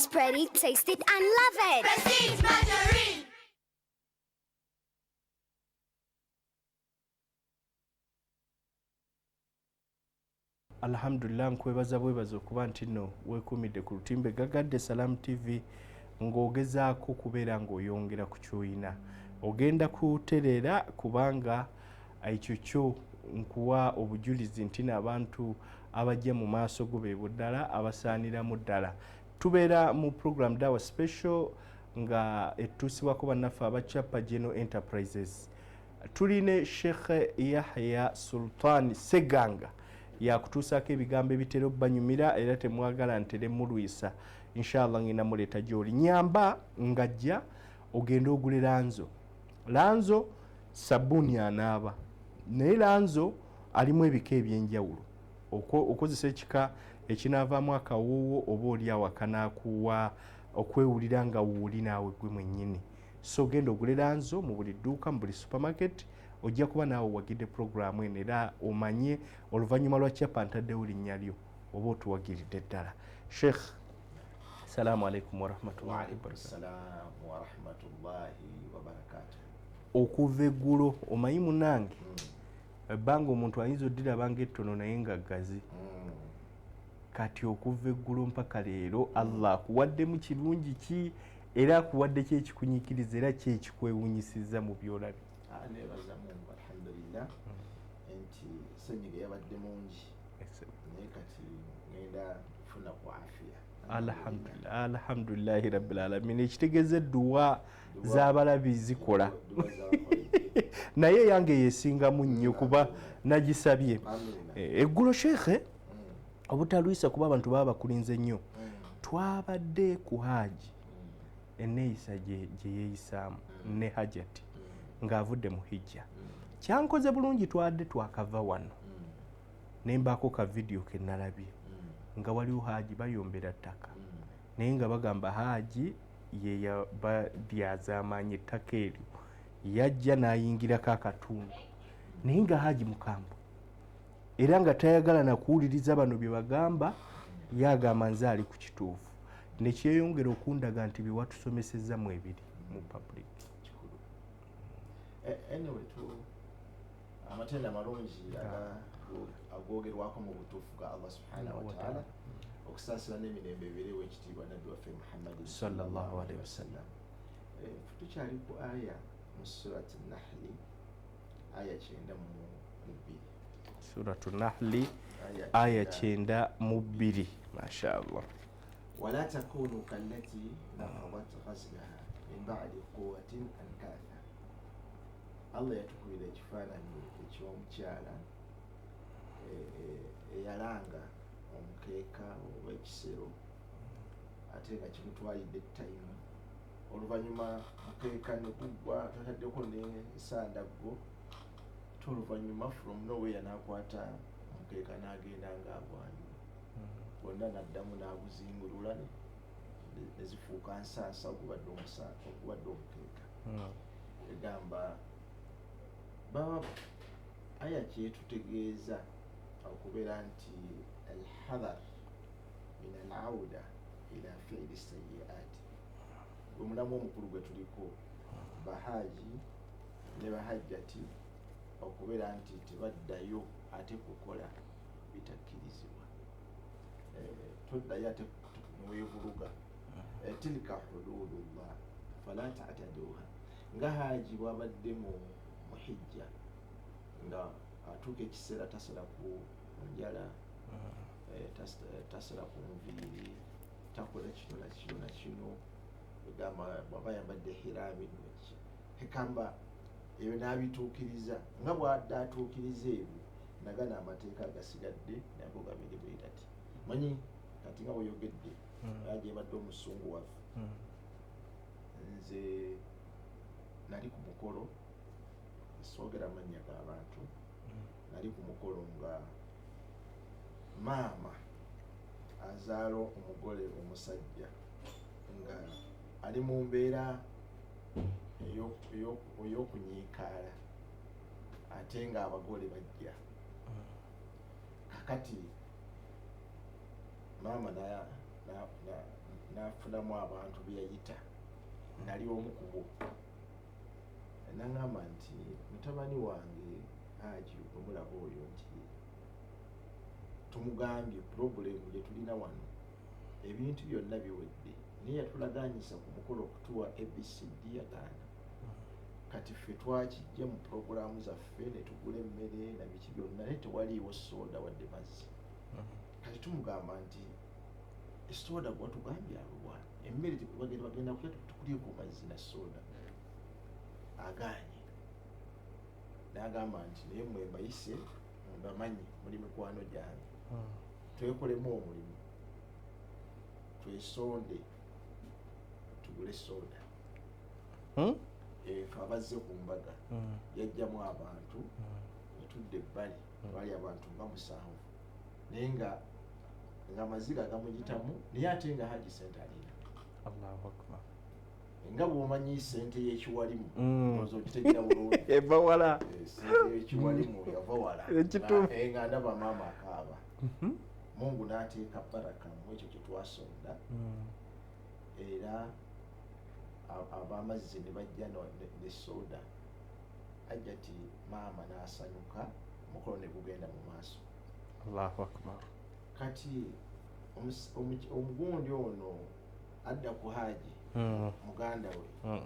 Spread it, taste it, and love it. Prestige Margarine. Alhamdulillah, nkwebaza bwebaza okuba nti nno weekuumidde ku lutimbe gagadde Salam TV ng'ogezaako kubeera ng'oyongera ku kyoyina, ogenda kutereera, kubanga ekyo kyo nkuwa obujulizi nti n'abantu abajja mu maaso go beebo ddala abasaaniramu ddala. Tubeera mu program Dawa Special nga etuusibwako bannaffe aba Chapa General Enterprises. Tuline Sheikh Yahya Sultan Seganga yakutuusaako ebigambo ebitera obbanyumira, era temwagala ntere mulwisa. Inshallah ngenda muleeta gyoli, nyamba ngajja ogende ogule lanzo. Lanzo sabbuuni anaaba, naye lanzo alimu ebika ebyenjawulo. Okozesa ekika ekinaavaamu akawoowo oba oli awo akanaakuwa okwewulira nga wuuli naawe gwe mwennyini. So genda ogule lanzo mu buli dduuka, mu buli supermarket, ojja kuba naawe owagidde puroguramu eno, era omanye oluvannyuma lwa kyapa ntaddewo linnya lyo oba otuwagiridde ddala. Sheikh, salaamu alaikum warahmatullahi wabarakatuh. Okuva eggulo, omanyi munange, ebbanga omuntu ayinza oddiraba ngaettono naye nga ggazi. Kati okuva eggulo mpaka leero, Allah akuwaddemu kirungi ki, era akuwadde ki ekikunyikiriza, era ki ekikwewunyisiza mu byolabye? Nebaza Mungu, alhamdulillah, nti senyiga yabadde mungi, naye kati ngenda kufuna ku afiya. Alhamdulillah, alhamdulillahi rabbil alamin. Ekitegeeza edduwa z'abalabi zikola, naye yange yesingamu nnyo kuba nagisabye eggulo. Sheekhe, obutalwisa kuba abantu baba bakulinze nnyo, twabadde ku haaji, eneeyisa gye yeeyisaamu ne hajati ng'avudde mu hijja kyankoze bulungi. Twadde twakava wano nembaako ka vidiyo ke nalabye nga waliwo haaji bayombera ttaka, naye nga bagamba haaji yeyabalyazaamaanyi ettaka eryo, yajja n'ayingirako akatundu, naye nga haaji mukambwe era nga tayagala nakuwuliriza bano bye bagamba, yagamba nze ali ku kituufu. Nekyeyongera okundaga nti bye watusomesezza mu ebiri mu public. Kikulu. Anyway, tu amatendo amalungi agoogerwako mu butuufu ga Allah subhanahu wataala, okusaasira n'emirembe ebibeerewo ekitiibwa nabbi waffe Muhammadin sallallahu alaihi wasallam. Tukyali ku aya mu Surati Nahli, aya 92. Suratu Nahli, aya 92, mashallah. Wala takunu kallati naqadat ghazlaha min ba'di quwatin ankatha. Allah yatukubira ekifaananyi eky'omukyala eyalanga omukeeka oba ekisero, ate nga kimutwalidde tayimu. Oluvannyuma mukeeka ne guggwa, tataddeko n'ensandaggo, te oluvannyuma from nowhere n'akwata omukeeka n'agenda ng'agwanjula gwonna, n'addamu n'aguzingulula ne zifuuka nsansa ogubadde ogubadde omukeeka. Egamba baba aya kyetutegeeza okubeera nti alhadhar min alauda ila fiili sayiati, gwe mulamu omukulu gwe tuliko, bahaji ne bahajjati, okubeera nti tebaddayo ate kukola bitakkirizibwa. Toddayo ate neweevuluga. Tilka hududullah fala tataduha. Nga haji bwabadde mu hijja nga atuuka ekiseera tasala ku njala, tasala ku nviiri, takola kino na kino na kino, egamba bwaba ayambadde hirami ekamba ebyo n'abituukiriza, nga bwadde atuukiriza ebyo, nagana amateeka agasigadde nago gabiri bwe gati. Manyi kati nga bweyogedde, haji ebadde omusungu waffe. Nze nali ku mukolo, soogera mannya g'abantu, nali ku mukolo nga maama azaala omugole omusajja nga ali mu mbeera ey'okunyiikaala, ate ng'abagole bajja. Kakati maama N'afunamu abantu be yayita, nali omu ku bo. Naŋŋamba nti mutabani wange Haji omulaba oyo, nti tumugambye problem gye tulina wano, ebintu byonna biwedde, naye yatulaganyisa ku mukolo okutuwa ABCD, yagaana. Kati ffe twakijja mu puroguramu zaffe ne tugula emmere na biki byonna, naye tewaliiwo soda wadde mazzi. Kati tumugamba nti esoda gwatugambye aluwa? Emmere bagenda kulya, tukulye ku mazzi na soda, agaanye. N'agamba nti naye mwe mbayise, mbamanyi, muli mikwano gyange, twekolemu omulimu, twesonde tugule soda. Efe abazze ku mbaga. Yajjamu abantu netudda ebbali, bali abantu nga 7, naye nga amaziga gamugitamu, naye ate nga Haji sente alina. Allahu akbar. Nga bw'omanyi sente y'ekiwalimu, oza okitegera bulungi. Eva wala. Sente y'ekiwalimu yava wala. Ekituufu. Nga ndaba maama akaaba, Mungu n'ateeka baraka mu ekyo kye twasonda, era ab'amazzi ne bajja ne soda. Ajja ti maama n'asanyuka, omukolo ne gugenda mu maaso. Allahu akbar. Kati omugundi ono adda ku Haji, muganda we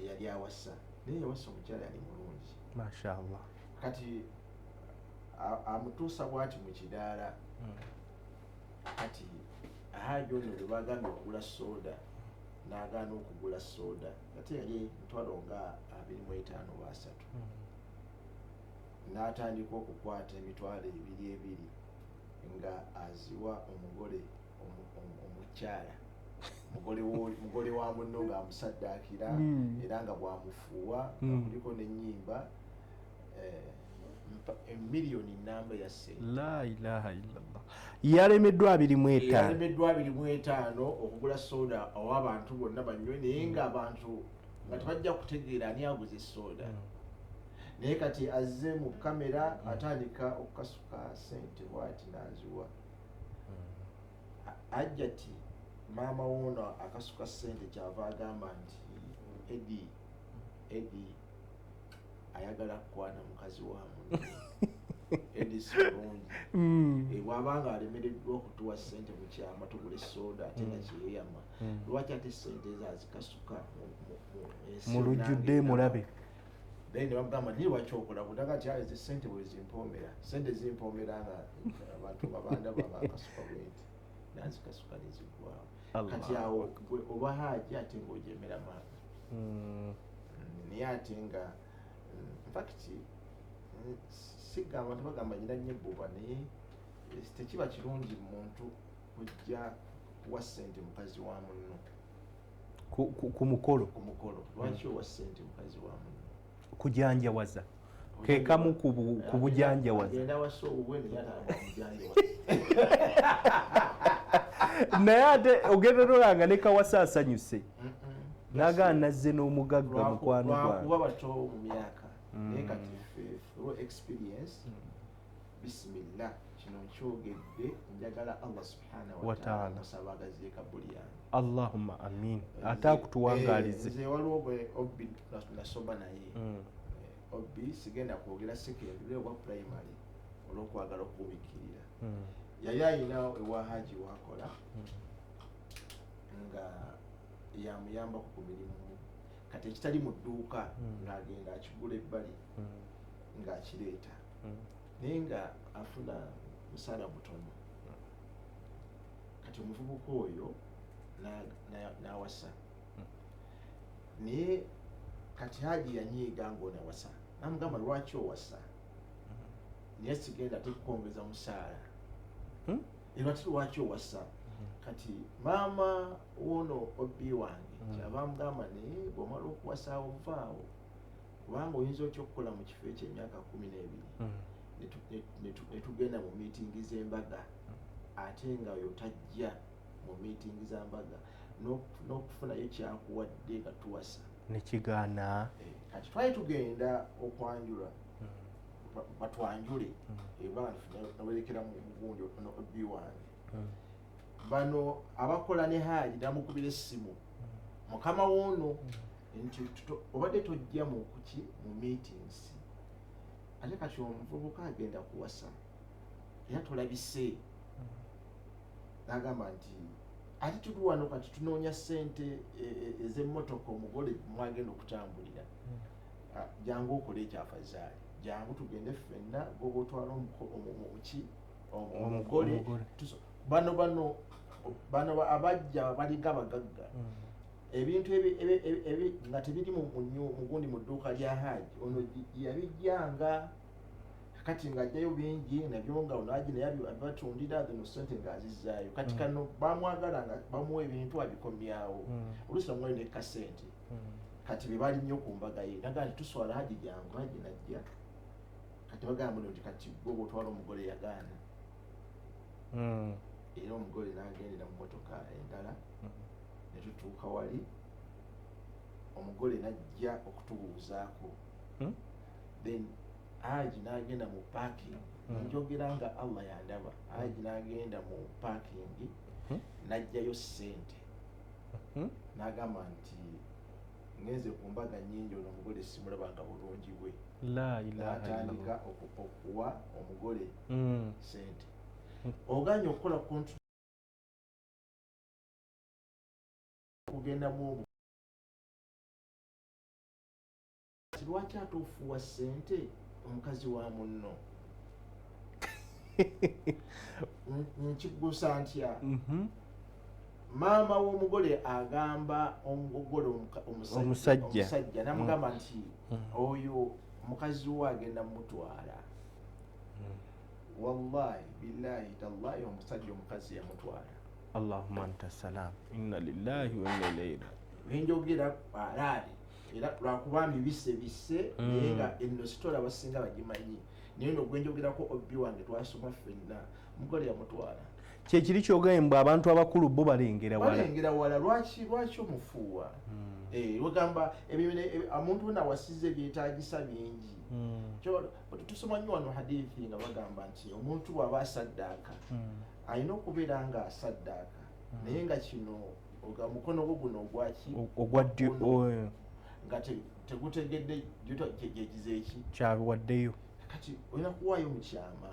eyali awasa, naye yawasa omukyala yali mulungi. Mashallah. Kati amutuusa bwati mu kidaala. Kati Haji ono bwe bagambye okugula soda, n'agaana okugula soda, ate yali mitwalo nga 25 oba 30. N'atandika okukwata emitwalo ebiri ebiri nga aziwa omugole omukyala, mugole wa munno, ng'amusaddaakira, era nga bw'amufuuwa nga kuliko n'ennyimba, emiliyoni namba ya ssente. La ilaha illallah. Yalemeddwa 25. Yalemeddwa 25 okugula soda ow'abantu bonna banywe, naye ng'abantu nga tebajja kutegeera ani aguze soda. Naye kati azze mu kamera, atandika okukasuka sente bwati n'aziwa. Ajja ti maama woono akasuka sente, kyava agamba nti Edi, Edi ayagala kukwana mukazi wa munne, Edi si mulungi. Bw'abanga alemereddwa okutuwa sente mu kyama tugule soda, ate nga kyeyeyama, lwaki ate sente ezo azikasuka ensi mu lujjudde yonna? Mulabe. Then ne bamugamba, naye lwaki okola budaga nti ezo sente bwe zimpoomera, sente zimpoomera nga abantu nga bandaba nga akasuka bwenti, nazikasuka neziggwawo. Kati awo gwe oba Haji ate ng'ojemera maama. Naye ate nga infact sigamba tebagamba nyina nnyo ebbuba, naye tekiba kirungi muntu kujja kuwa ssente mukazi wa munno. Ku mukolo. Ku mukolo. Lwaki owa ssente mukazi wa munno? Kujanjawaza kekamu ku bujanjawaza. Agenda wasa owuwe, naye ate amujanjawaza. Naye ate ogenda nolanga ne kawasa asanyuse, nagaa nazze n'omugagga mukwano lwakuba gwange. Bato mu myaka, naye kati ffe through experience, bisimillah, kino nkyogedde, njagala Allah subhanahu Wa ta'ala. wataala musaba agaziye kabuli yange. Allahumma amin, ate akutuwangaalize. Nze waliwo bwe obbi nasoma naye. Obbi sigenda kwogera secondary oba primary olw'okwagala okububikkirira. Yali ayina ewa Haji wakola, nga yamuyambako ku mirimu. Kati ekitali mu dduuka, ng'agenda akigula ebbali, ng'akireeta, naye nga afuna musaala mutono. Kati omuvubuka oyo n'awasa, naye kati Haji yanyiiga ng'onawasa, namugamba, lwaki owasa, naye sigenda ate kukwongeza musaala? Era ati lwaki owasa? Kati maama wono obbi wange kyava amugamba, naye bw'omala okuwasa awo ovaawo, kubanga oyinza otya okukola mu kifo ekyemyaka 12 ne tugenda mu miitingi z'embaga, ate nga oyo tajja mu miitingi z'embaga n'okufunayo kyakuwadde nga tuwasa. Nekigaana. Kati twali tugenda okwanjula, batwanjule, eba nawerekera mu gundi ono obbi wange. Bano abakola ne Haaji namukubira essimu, mukama woono, nti obadde tojja mu kuki, mu meetings, ate kati omuvubuka agenda kuwasa era tolabise. Nagamba nti ate tuli wano kati tunoonya ssente ez'emmotoka omugole mwagenda okutambulira. Ah, jangu okole ekyafazaali, jangu tugende ffenna, goba otwala omuki, omugole. Omugole. Bano abajja balinga abagagga, ebintu nga tebiri mugundi mu dduuka lya Haji ono yabijjanga, kati ng'ajjayo bingi nabyo nga ono Haji naye abibatundira, zino sente ng'azizzaayo. Kati kano bamwagala nga bamuwa ebintu abikomyawo, oluusi bamuwayo ne kasente. Kati be bali nnyo ku mbaga ye, nagaa nti tuswala Haji, jangu. Haji najja, kati bagamba muno nti kati gwe bwotwala omugole, yagaana. Era omugole n'agendera mu motoka endala, ne tutuuka wali, omugole najja okutubuuzaako. Then Haji n'agenda mu parking. Njogera nga Allah yandaba, Haji n'agenda mu parking, n'ajjayo ssente, n'agamba nti ngenze ku mbaga nnyingi, ono omugole simulabanga bulungi bwe. La ilaha N'atandika illallah. okuwa omugole sente, oganye okukola kugenda mu omu. Lwaki ate ofuuwa ssente omukazi wa munno? Nkiggusa ntya? Maama w'omugole agamba omugole Omusajja. omusajja namugamba nti oyo mukazi we agenda mutwala. Wallahi billahi tallahi, omusajja omukazi yamutwala. Allahumma anta salam, inna lillahi wa inna ilayhi rajiun. Enjogera alaali era lwakuba mbibise bise, naye nga eno story abasinga bagimanyi, naye no gwenjogerako obbi wange, twasoma ffenna, omugole yamutwala. Kyekiri kyogambye mbw abantu abakulu bo balengera wala. Balengera wala. Lwaki omufuuwa? Eh, wegamba omuntu wena awasiza ebyetagisa bingi. Tusoma nnyo wano hadithi nga bagamba nti omuntu bw'aba asaddaaka, alina okubeera nga asaddaaka, naye nga kino oga mukono gwo guno ogwaki? Ogwa ddyo. Guno. Nga tegutegedde gyekiza eki Kyabiwaddeyo. Kati olina kuwaayo mu kyama.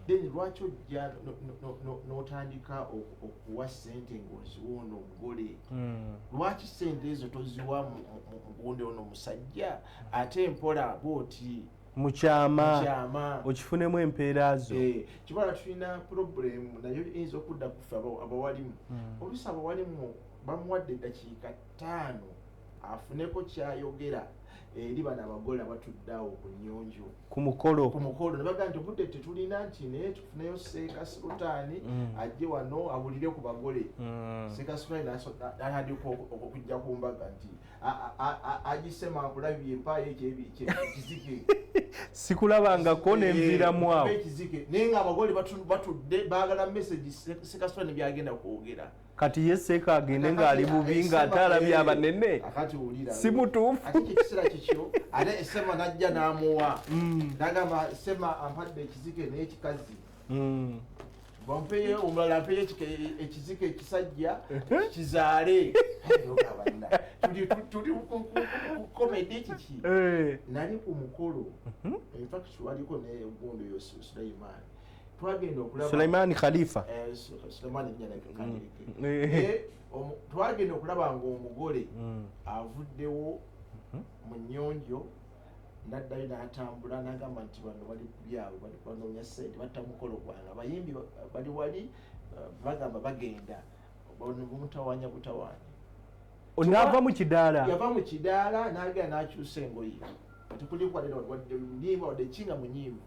Then lwaki ojja n'otandika okuwa sente ng'oziwa ono omugole? Lwaki sente ezo toziwa mugundi ono omusajja, ate mpola bwoti? Mukyama. Mukyama. Okifunemu empeera zo. Eh, kibala tulina problem nayo eyinza okudda kuffe abawalimu. Oluusi abawalimu bamuwadde eddakiika 5 afuneko kyayogera eri bano abagole abatudde awo ku nnyonjo, ku mukolo. Ku mukolo, ne bagamba nti obudde tetulina, nti naye tufuneyo Seeka Sulutaani ajje wano awulire ku bagole. Seeka Sulutaani n'atandika okujja ku mbaga nti agisema nkulabye, empaayo ekizike. Sikulabangako nenviiramu awo. Ekizike, naye nga abagole batudde baagala message Seeka Sulutaani byagenda kwogera. Kati ye Seeka agende ng'ali bubi ng'ate alabye abanene. Akati wulira. Si mutuufu. Ate ekyo ekiseera kikyo, ate Sema najja n'amuwa, nagamba Sema ampadde ekizike naye ekikazi, bampeyo omulala, ampeyo ekizike ekisajja kizaale. Tuli ku comedy kiki? Nali ku mukolo, infact waliko ne gundo yo Sulaiman, twagenda okulaba Suleimani Khalifa. Eh, Sulaiman erinnya lyange kandireke. Eh, twagenda okulaba ng'omugole avuddewo mu nnyonjo, naddayo n'atambula, n'agamba nti bano bali ku byabwe, bali banoonya ssente, batta mukolo gwange, abayimbi bali wali, bagamba bagenda, bano bumutawaanya butawaanya. Naava mu kidaala. Yava mu kidaala n'agenda n'akyusa engoye, tekuliko wadde limba wadde kinga munyiivu.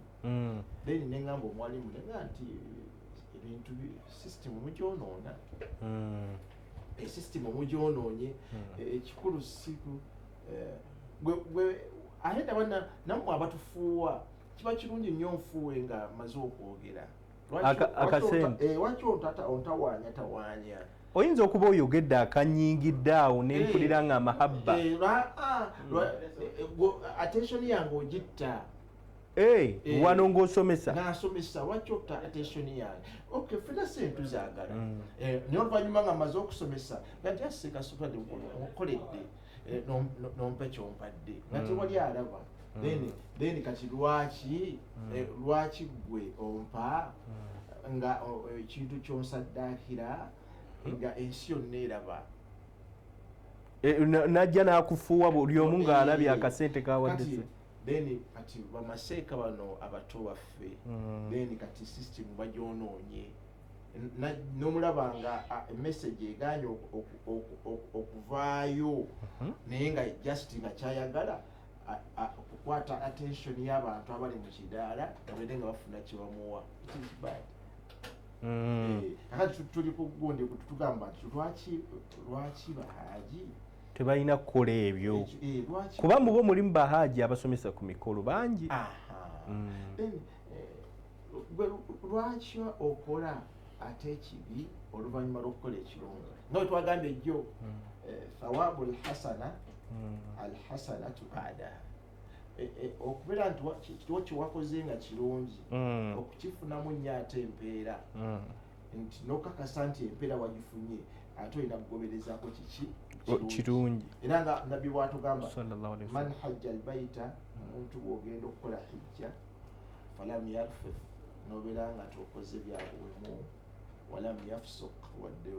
Then neŋŋamba omwalimu, nenga nti ebintu system mugyonoona. Esystem mugyonoonye. Ekikulu siku gwe ate ndaba nammwe abatufuuwa, kiba kirungi nnyo nfuuwe nga maze okwogera. Akasente. Lwaki ontawaanya tawaanya? Oyinza okuba oyogedde akanyingidde awo nempulira nga amahabba. Attention yange ogitta. Eh. Wano ng'osomesa. Nasomesa, lwaki otta attention yange? Okay, fena sente tuzaagala. Naye oluvannyuma nga maze okusomesa nga nti asekasukoledde nompa kyompadde nga tewali alaba. Then kati lwaki lwaki gwe ompa nga ekintu kyonsaddaakira nga ensi yonna eraba? Najja n'akufuuwa buli omu ng'alabye akasente kawadde. Kati then kati bamaseeka bano abato baffe, then kati system bagyonoonye. N'omulaba nga message eganye okuvaayo, naye nga just nga kyayagala okukwata attention y'abantu abali mu kidaala, babeere nga bafuna kyebamuwa. It is bad. Kakati tuli ku gundi tugamba nti lwaki bahaji tebalina kukola ebyo? Lwaki? Kuba mubo mulimu bahaji abasomesa ku mikolo bangi. Aha. Then gwe lwaki okola ate ekibi oluvannyuma lw'okukola ekirungi? Nga bwe twagambye ejjo, thawabu alhasana alhasanatu badaha. Okubeera nti kiriwo kyewakoze nga kirungi, okukifunamu nnyo ate empeera, nti nokakasa nti empeera wagifunye, ate olina kugoberezaako kiki? Kirungi. Era nga nabbi bwatugamba, Sallallahu alaihi man wasallam. Hajja albaita, omuntu bw'ogenda okukola hijja, falam yarfuth, nobeera nga tokoze byabuwemu, walam yafsuk, wadde